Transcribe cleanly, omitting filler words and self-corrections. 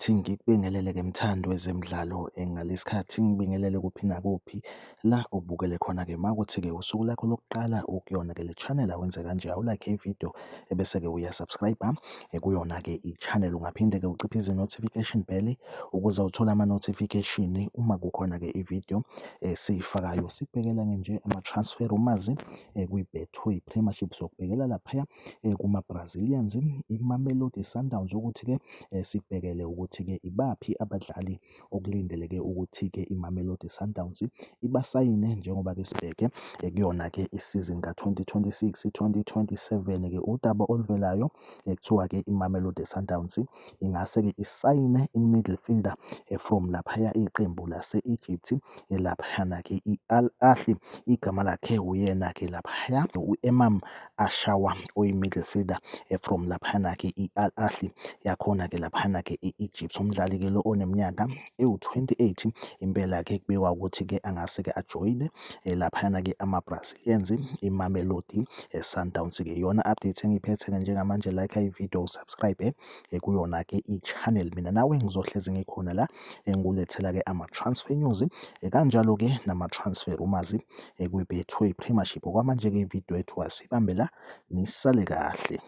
Ngithi ngikubingelele-ke mthandi wezemidlalo ngalesikhathi ngibingelele kuphi nakuphi la obukele khona-ke. Makuthi-ke usuku lakho lokuqala ukuyona-ke le channel, awenze kanje, awu-like ividiyo ebese-ke uya-subscribe-a kuyona-ke i-channel. Ungaphinde-ke uciphize i-notification bell ukuze uthole ama-notification uma kukhona-ke ividiyo esiyifakayo. Sibhekelane nje ama-transfer rumours kwi-Betway Premiership, sokubhekela laphaya kuma-Brazilians, iMamelodi Sundowns, ukuthi-ke sibhekele ukuthi-ke ibaphi abadlali okulindeleke ukuthi-ke iMamelodi Sundowns ibasayine njengoba-ke sibheke kuyona-ke isizini ka-2026 2027. Ke udaba oluvelayo, kuthiwa-ke iMamelodi Sundowns ingase-ke isayine i-midfielder from laphaya iqembu lase-Egypt, laphayana-ke i-Al Ahly. Igama lakhe uyena-ke laphaya u-Emam Ashawa, oyi-midfielder from laphayana-ke i-Al Ahly yakhona-ke laphayana-ke e-Egypt. Umdlali-ke lo oneminyaka ewu-28 impela-ke, kubikwa ukuthi-ke angase-ke ajoyine laphayana-ke ama-Brazilians, iMamelodi Sundowns-ke. Iyona update engiyiphethe-ke njengamanje. Like ividiyo, usubscribe kuyona-ke i-channel. Mina nawe ngizohlezi ngikhona la engikulethela-ke ama-transfer news, kanjalo-ke nama-transfer rumours kwi-Betway Premiership. Okwamanje-ke ividiyo yethu asibambe la, nisale kahle.